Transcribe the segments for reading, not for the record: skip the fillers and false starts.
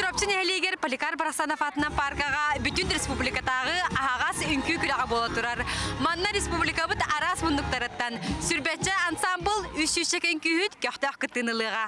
Чурапчы нэһилиэгэр Поликар Барахсанов аатынан пааркаҕа бүтүн республикатааҕы аһаҕас үҥкүү күрэҕэ буола турар. Манна республикабыт араас муннуктарыттан сүрбэччэ ансаамбыл 300 үҥкүүһүт көхтөөх кыттыыны ылыаҕа.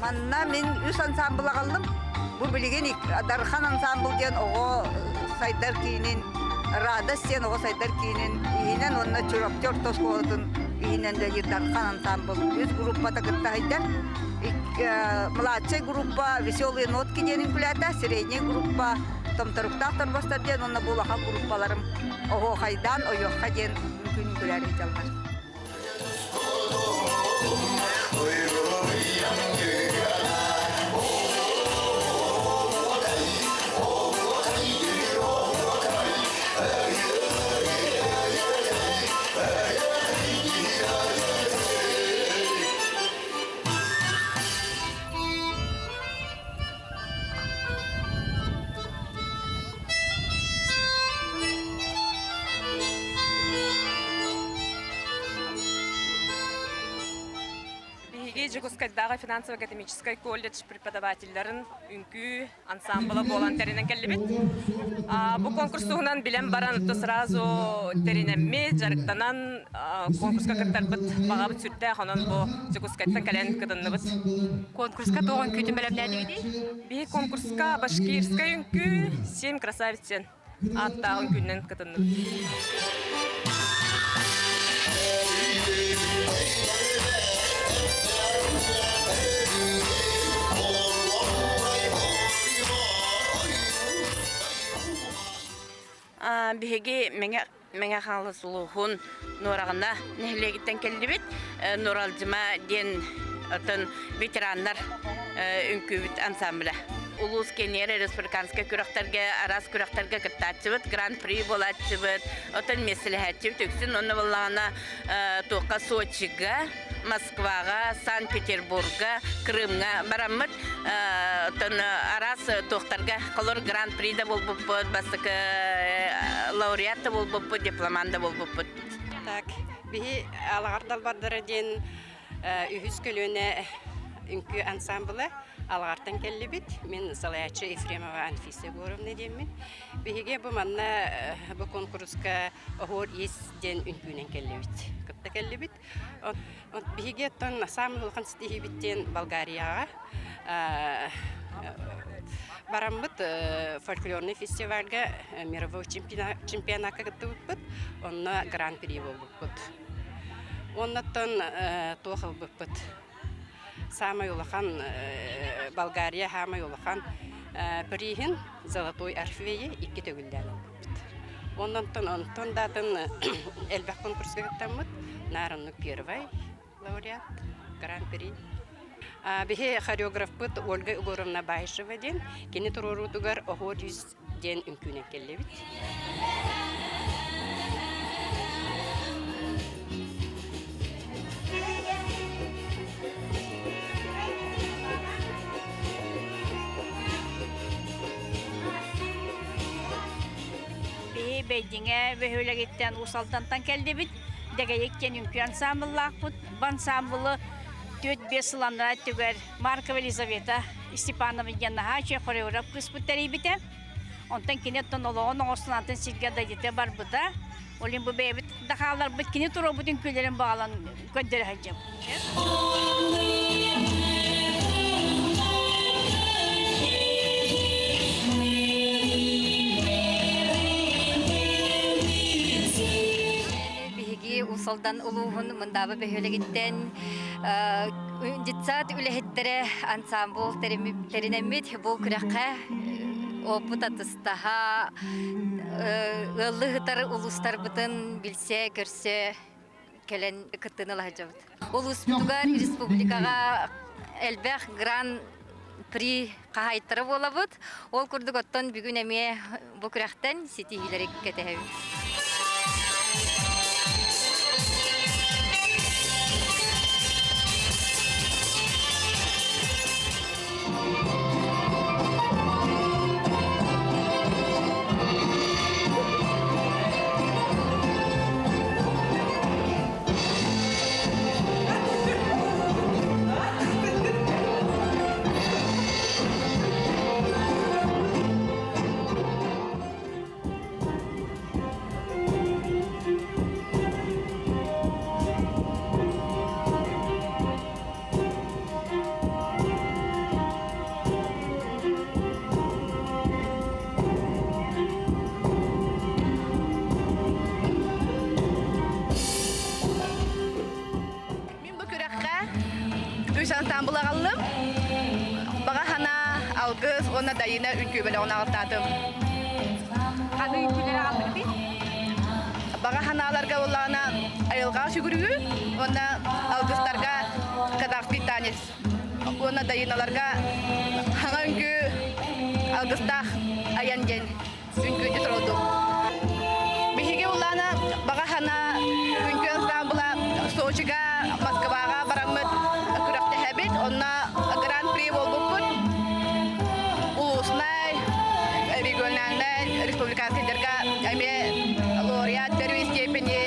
Манна мин үс ансаамбыл аҕаллым. Бу билигин Дархан ансаамбыл диэн оҕо сайдар киинин, Радость диэн оҕо сайдар киинин иһинэн уонна Чурапчы орто оскуолатын иһинэн үлэлиир Дархан ансаамбыл үс группата кытта сылдьар. Младшая группа «Веселые нотки» диэн үҥкүүлээтэ, средняя группа «Томторуктаах торбостор» диэн уонна бу улахан группаларым «Оһуохайдаан ойуохха» диэн үҥкүүнү үҥкүүлээн ыыталлар. Биһиги Дьокуускайдааҕы финансово-академическай колледж преподавателлэрин үҥкүү ансаамбыла буолан тэринэн кэллибит. Бу конкурс туһунан билэн баран, то сразу тэринэммит, дьарыктанан конкурска кыттарбыт баҕабыт сүрдээх, онон бу Дьокуускайтан кэлэн кытынныбыт. Конкурска туох үҥкүүтүн бэлэмнээтигитий? Биһи конкурска башкирскай үҥкүү «Семь красавиц» диэн ааттааҕын күнүнэн кытынныбыт. Биһиги Мэҥэ Мэҥэ Хаҥалас улууһун Нуораҕана нэһилиэгиттэн кэллибит. Нуралдьыма диэн оттон ветераннар үҥкүүбүт ансамбля. Улуус киэниэр республиканскай күрэхтэргэ, араас күрэхтэргэ кыттааччыбыт, гран-при буолааччыбыт, оттон миэстэлэһээччибит үксүн онно буоллаҕына туохха Сочига, Москваҕа, Санкт-Петербурга, Крымҥа бараммыт оттон араас туохтарга холор гран-при да буолбуппут, бастакы лауреат да буолбуппут, дипломант да буолбуппут. Так, биһи Алаҕар далбардара диэн үһүс көлүөнэ үҥкүү ансамбла Алаҕартан кэллибит. Мин салайааччы Ефремова Анфиса Егоровна диэммин. Биһиги бу манна бу куонкуруска Оһуор иис диэн үҥкүүнэн кэллибит. Кытта кэллибит. Биһиги оттон саамай улахан ситиһиибит диэн Болгарияҕа бараммыт фольклорный фестивальга мировой чемпионакка кыттыбыппыт, онно гран-при буолбуппут. Оннуттан туох ылбыппыт? Саамай улахан Болгария саамай улахан приһин Золотой Орфей икки төгүллээн ылбыппыт. Оннуттан онтон да атын элбэх конкурска кыттаммыт, наар оннук первай. лауреат, гран-при. Биһи хореографпыт Ольга Егоровна Баишева диэн, кини туруоруутугар Оһуор үс диэн үҥкүүнэн кэллибит. Биһи Бэйдиҥэ бөһүөлэгиттэн Уус Алдантан кэллибит. Дэгэйик диэн үҥкүү ансаамбыллаахпыт. Бу ансаамбылы 4-5 сыл анараа өттүгэр Маркова Елизавета Степановна диэн наһаа үчүгэй хореограф кыыспыт тэрийбитэ. Онтон кини оттон олоҕун оҥостон атын сиргэ дойдута барбыта. Ол иһин бу бэйэбит да хаалларбыт кини туруорбут үҥкүүлэрин баҕалан көрдөрө сылдьабыт. Биһиги Уус Алдан улууһун Мындаба бөһүөлэгиттэн детсад үлэһиттэрэ ансамбл тэринэммит бу күрэххэ опыт атыстаһа ыаллыы сытар улуустарбытын билсэ-көрсө кэлэн кыттыыны ыла сылдьабыт. Улууспутугар республикаҕа элбэх гран-при хаһаайыттара буолабыт. Ол курдук оттон бүгүн эмиэ бу күрэхтэн ситиһиилэри кэтэһэбит. Мин бу күрэххэ үс ансаамбыл аҕаллым. Баҕа санаа, алгыс уонна Дайыына үҥкүү бөлөҕүн аҕалтаатым. Ханыы үҥкүүлэри аҕаллыгытый? Баҕа санааларга буоллаҕына айылҕаҕа сүгүрүйүү уонна алгыстарга казахский танец уонна Дайыыналарга хаҥа үҥкүү алгыстаах айан диэн үҥкүүнү туруордум. Биһиги улаана баҕа санаа үҥкүү ансаамбыла Сочига, Москваҕа бараммыт күрэхтэһэбит. Онно гран-при буолбуппут. Улуснай, региональнай, республиканскайдарга эмиэ лауреат первой степени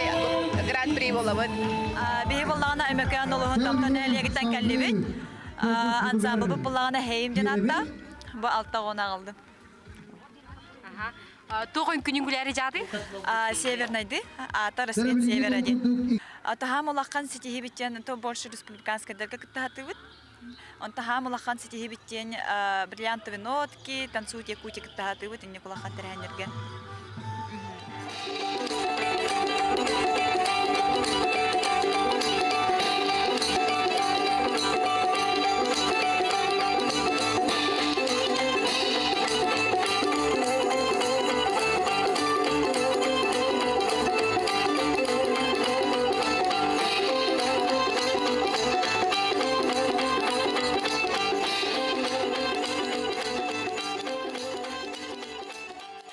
гран-при буолабыт. Биһи буоллаҕына Өмөкөөн улууһун Томто нэһилиэгиттэн кэллибит. Ансаамбылбыт буоллаҕына Һэйим диэн ааттаах. Бу 6 оҕону аҕалдым. Туох үҥкүнүн күлээри дьаатый? Севернайды, аата Рассвет Севера диэн. Таһаам улахан ситиһибит диэн то больше республиканскайдарга кыттаһатыбыт. Он таһаам улахан ситиһибит диэн бриллиантовые нотки, танцуют якутия кыттаһатыбыт инник улахан тэрээһиннэргэ.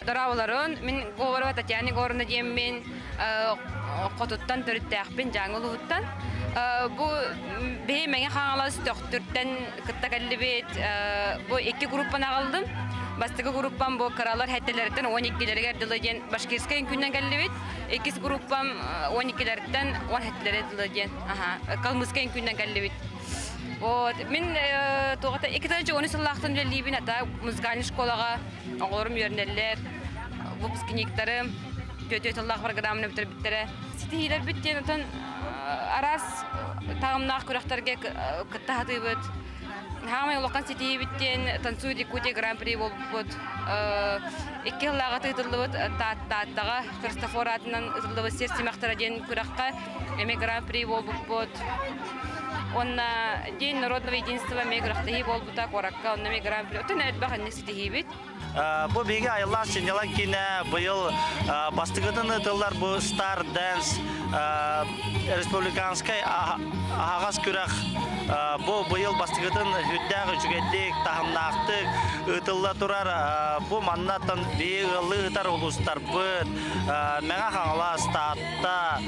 Дорооболорун, мин Говорова Татьяна Егоровна диэммин хотуттан төрүттээхпин, Дьааҥы улууһуттан. Бу биһи Мэҥэ Хаҥалас Төхтүртэн кытта кэллибит. Бу икки группаны аҕаллым. Бастакы группам бу кыралар хэттэлэриттэн 12-лэригэр дылы диэн башкирскай үҥкүүнэн кэллибит. Иккис группам 12-лэриттэн 10 хэттэлэрэ дылы диэн калмыцкай үҥкүүнэн кэллибит. Вот. Мин туохата 2010 сыллаахтан үлэлиибин, ата музыкальный школаҕа оҕолорум үөрэнэллэр, выпускниктарым түөтүө тыллаах программаны бүтэрбиттэрэ. Ситиһиилэрбит диэн отон араас таһымнаах күрэхтэргэ кытта сатыыбыт. Хаамай улахан ситиһиибит диэн «Танцуй Якутия» гран-при буолбуппут. Икки сыллааҕы ыытыллыбыт Тааттаҕа Христофор аатынан ыытыллыбыт «Сир симэхтэрэ» диэн күрэххэ эмиэ гран-при буолбуппут. Уонна День народного единства эмиэ күрэхтэһии буолбута куоракка, онно эмиэ гран-при. Оттон элбэх инник ситиһиибит. Бу биһиги айыллаах сынньалаҥ киинэ быйыл бастакытын ыытыллар бу Star Dance. республиканскай аһаҕас күрэх бу быйыл бастакытын сүрдээх үчүгэйдик, таһымнаахтык ыытылла турар. Бу маннаттан биһи ыаллыы ыытар улуустарбыт Мэҥэ Хаҥалас, Таатта,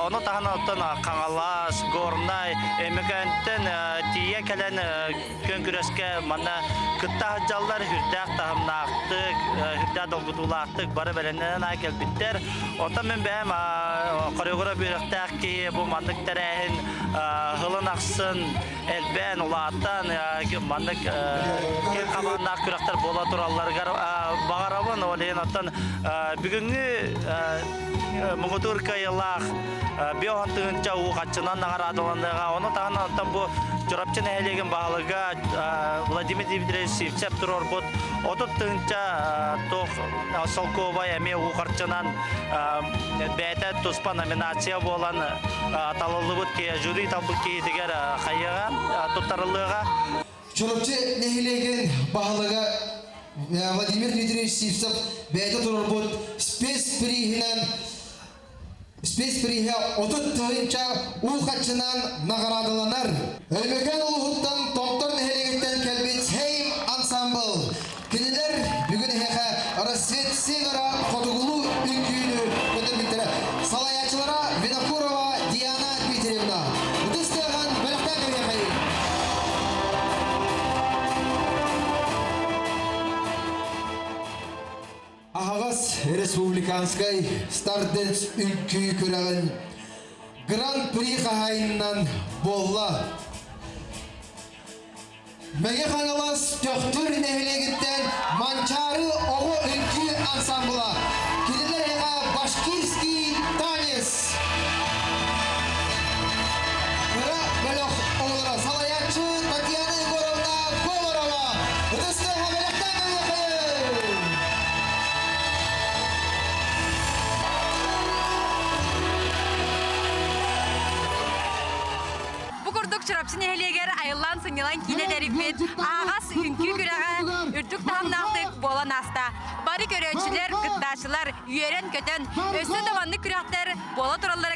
ону таһынан оттон Хаҥалас, Горнай, Өймөкөөнтөн тиийэ кэлэн күөн күрэскэ манна кытта сылдьаллар, сүрдээх таһымнаахтык, сүрдээх долгутуулаахтык бары бэлэмнэнэн аай кэлбиттэр. Оттон мин бэйэм хореограф үөрэхтээх киһи бу маннык тэрээһин сылын ахсын элбээн, улаатан маннык киэҥ хабааннаах күрэхтэр буола туралларыгар баҕарабын. Ол иһин оттон бүгүҥҥү муҥутуур кыайыылаах биоһон тыһыынча уу хаччынан наҕараадаланыаҕа. Ону таһынан оттон бу Чурапчы нэһилиэгин баһылыга Владимир Дмитриевич Сивцев туруорбут 30 тыһыынча туох солкуобай эмиэ уу харчынан бэйэтэ туспа номинация буолан талыллыбыт жюри талбыт киһитигэр хайыаҕа туттарыллыаҕа. Чурапчы нэһилиэгин баһылыга Владимир Дмитриевич Сивцев бэйэтэ туруорбут спецприиһинэн спецприиһэ 30 тыһыынча уу хаччынан наҕараадаланар. Өймөкөөн улууһуттан Томтор нэһилиэгиттэн кэлбит Хейм ансамбл. Кинилэр бүгүн эһиэхэ Рассвет Севера хотугулуу үҥкүүнү көтөрбүттэрэ. Салайааччылара Винокурова Диана Дмитриевна. Ытыс тыаҕын бэлэхтээн кэбиһиэхэйин. Аһаҕас республиканскай Старденс үҥкүү күрэҕин Гран-при хаһаайынынан буолла. Мэҥэ Хаҥалас Төхтүр нэһилиэгиттэн Манчаары оҕо үҥкүү ансамбла. Кинилэр эҕэ Башкирский танец. Кыра бөлөх оҕолоро салайааччы Татьяна Егоровна Говорова. Ытыс тыаһа бэлэхтээн кэлиэхэйин! Бу курдук Чурапчы нэһилиэгэр айыллаан сынньалаҥ киинэ тэрийбит ааҕас үҥкүү күрэҕэ үрдүк таһымнаахтык буолан ааста. Бары көрөөччүлэр, кыттааччылар үөрэн-көтөн, өссө да маннык күрэхтэр буола тураллар.